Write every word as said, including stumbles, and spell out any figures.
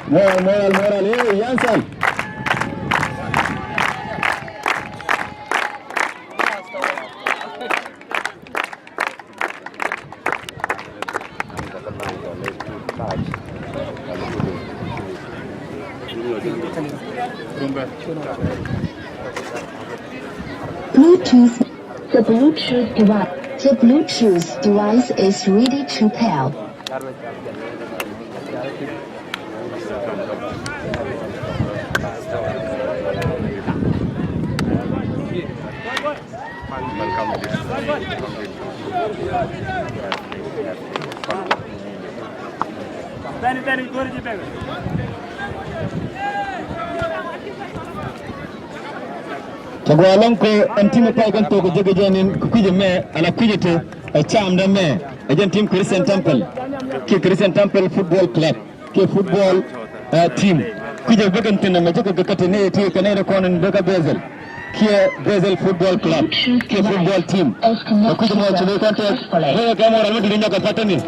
Moral, moral, moral. Hey, Yansal. Bluetooth. The Bluetooth device. The Bluetooth device is ready to pair. Tɛ gɔaa lɔŋ kɛ ɛn tim ɛ pay kɛn thok ɛ jek ɛ jɛn in kɛ kui̱c ɛmɛ ala kui̱c ɛ te ɛ camdɛ mɛ ɛ jɛn tim Christian Temple kiɛ Christian Temple Football Club kiɛ football, eh, team. Kui̱c ɛ bek ɛn thin ɛmɛ jek ɛ kɛ kɛ te nɛy ɛ ti kɛ nɛy rɛ kɔn in bek ɛ Basel kiɛ Basel Football Club kiɛ football team. Ɛ kui̱c ɛmɔ cɛ bek kɔn tɛth bek ɛ kɛ mɔ ram mi di̱t in nyɔk ɛ pa̱t teni.